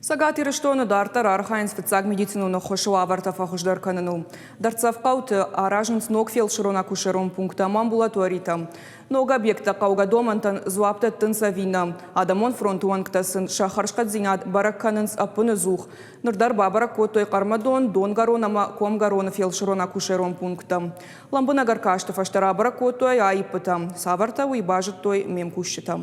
Цӕгат Ирыстоны дарддӕр архайынц фыццаг медицинон ӕххуысы уавӕртӕ фӕхуыздӕр кӕныныл. Дӕрддзӕф хъӕуты аразынц ног фелсырон-акушерон пункттӕ ӕмӕ амбулаторитӕ. Ног объекттӕ хъӕугӕ домӕнтӕн дзуапп дӕттынц ӕви нӕ, адӕмон фронты уӕнгтӕ сын сӕ хӕрзхъӕддзинад бӕрӕг кӕнынц ӕппыныдзух. Ныр дӕр бабӕрӕг кодтой Хъӕрмӕдон, Донгӕрон ӕмӕ Комгӕроны фелсырон-акушерон пункттӕ. Лӕмбынӕг ӕркасты фӕстӕ рабӕрӕг кодтой аиппытӕ. Цавӕртӕ, уый базыдтой ме мкусджытӕ.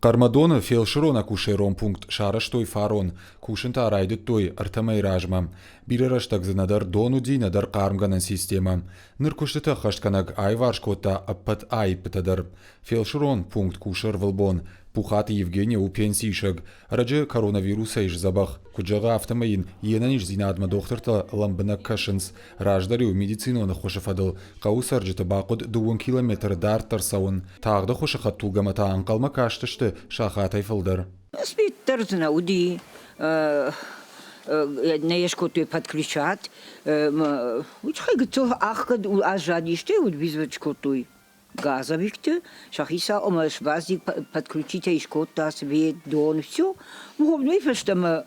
Хъӕрмӕдоны фелсырон-акушерон пункт сарӕзтой фарон, кусын та райдыдтой ӕртӕ мӕйы размӕ. Бирӕ рӕстӕг дзы нӕдӕр дон уыди, нӕдӕр хъармгӕнӕн системӕ. Ныр куыстытӕ ӕххӕстгӕнӕг аиварс кодта ӕппӕт аиппытӕ дӕр. Фелсырон пункт кусы ӕрвылбон. Пухаты Евгения у пенсиисӕг. Ӕрӕджы коронавирусӕй сдзӕбӕх. Куыд зӕгъы, афтӕмӕй йын йе нӕниздзинадмӕ дохтыртӕ лӕмбынӕг кӕсынц. Раздӕр-иу медицинон ӕххуысы фӕдыл хъӕуы цӕрджыты бахъуыд дыууын километры дарддӕр цӕуын. Тагъд ӕххуысы хӕдтулгӕмӕ та ӕнхъӕлмӕ кастысты сахатӕй фылдӕр. Спид дӕр дзы нӕ уыди, нӕ йӕ скодтой подключат. Уый тыххӕй гыццыл ӕхгӕд аззадис, стӕй уыд визит скодтой газовикты, сӕхицау ӕмӕ сбазди подключитӕй скодта свет, дон, все. Уый фӕстӕмӕ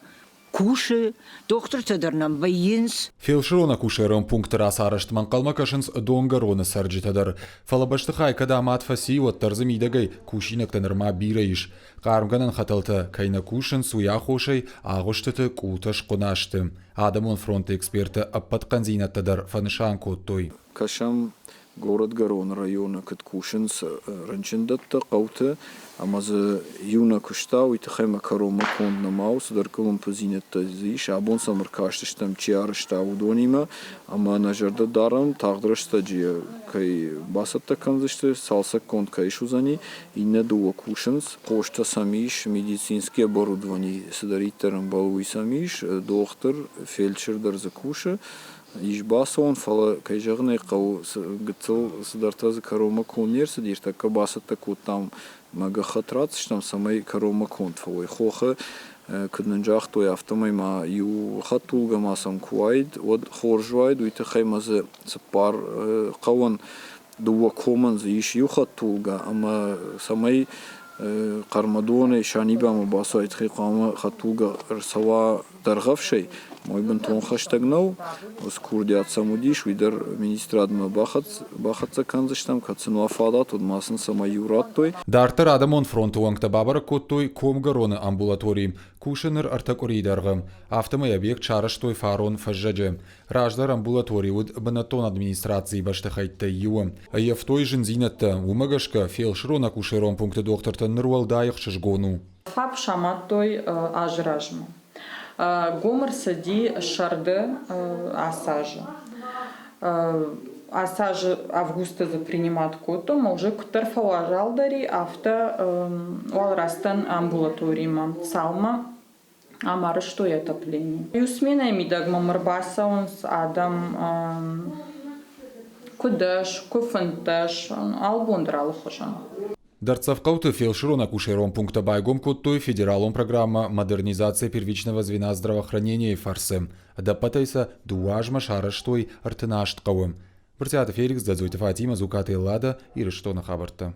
кусы, дохтыртӕ дӕр нӕм вӕййынц. Фелсырон-акушерон пункты рацарӕзтмӕ ӕнхъӕлмӕ кӕсынц донгӕроны цӕрджытӕ дӕр. Фӕлӕ бӕстыхай кӕд амад фӕци, уӕддӕр дзы мидӕгӕй кусинӕгтӕ нырма бирӕ ис. Хъармгӕнӕн хӕтӕлтӕ кӕй нӕ кусынц, уый аххосӕй агъуыстыты къултӕ схъуына сты. Адӕмон фронты эксперттӕ ӕппӕт хъӕндзинӕдтӕ дӕр фӕнысан кодтой. Кӕсӕм Горӕтгӕрон районы куыд кусынц рынчындӕттӕ хъӕуты ӕмӕ дзы иу нӕ куыста, уый тыххӕй мӕ кӕронмӕ конд нӕма у, цыдӕр къуылымпыдзинӕдтӕ дзы ис. Абон сӕм ӕркастыстӕм, чи арӕзта, уыдонимӕ ӕмӕ нӕ зӕрдӕ дарӕм, тагъд рӕстӕджы йӕ кӕй бацӕттӕ кӕндзысты, цалцӕггонд кӕй суыдзӕни. Иннӕ дыууӕ кусынц, хостӕ сӕм ис, медицинский оборудовани цыдӕриддӕр ӕмбӕлы, уый сӕм ис, дохтыр, фельдшер дӕр дзы кусы. Ис бацӕуӕн, фӕлӕ, кӕй зӕгъын ӕй хъӕуы, гыццыл цыдӕртӕ дзы кӕронмӕ конд не рцыди, ӕртӕккӕ бацӕттӕ кодтам мӕ гӕххӕтт ратдзыстӕм, цӕмӕй кӕронмӕ конд фӕуой. Хохы, куыд нын загътой, афтӕмӕй ма иу хӕдтулгӕ ма сӕм куы уаид, уӕд хорз уаид, уый тыххӕй ма дзы цыппар хъӕуӕн дыууӕ комӕн дзы ис иу хӕдтулгӕ ӕмӕ цӕмӕй Хъӕрмӕдонӕй Санибамӕ бацӕуай, тыххӕй хъуамӕ хӕдтулгӕ ӕрцӕуа Дӕргъӕвсӕй, уый бынтон хӕстӕг нӕу. Уыцы курдиат сӕм уыдис, уый дӕр министрадмӕ бахӕццӕ кӕндзыстӕм, кӕд сын уа фадат, уӕд ма сын цӕмӕй иу радтой. Дарддӕр Адӕмон фронты уӕнгтӕ бабӕрӕг кодтой Комгӕроны амбулатори. Кусы ныр ӕртӕ къуырийы дӕргъы. Афтӕмӕй объект сарӕзтой фарон фӕззӕджы. Раздӕр амбулатори уыд бынӕттон администрацийы бӕстыхӕйттӕй иуы. Ӕййӕфтой зындзинӕдтӕ, уымӕ гӕсгӕ фелсырон-акушерон пункты дохтыртӕн ныр уӕлдай ӕхсызгон у. ФАП самадтой азы размӕ. Гом ӕрцыди сӕрды ацы азы. Ацы азы августы дзы принимат кодтон, ӕмӕ уже куыддӕр фӕуазалдӕр и, афтӕ уал рацыдтӕн амбулаторимӕ. Цалынмӕ ам арӕзтой отопление. Иу сменӕйы мидӕг мӕм ӕрбацӕуынц адӕм куы дӕс, куы фынддӕс, алыбон дӕр алыхуызон. Дӕрддзӕф хъӕуты фелсырон-акушерон пункттӕ байгом кодтой федералон программӕ «Модернизация первичного звена здравоохранения»-йы фӕрцы. Ӕдӕппӕтӕй сӕ дыууӕ азмӕ сарӕзтой 38 хъӕуы. Брытъиаты Феликс, Дзӕдзойты Фатимӕ, Дзукъаты Эллада, Ирыстоны хабӕрттӕ.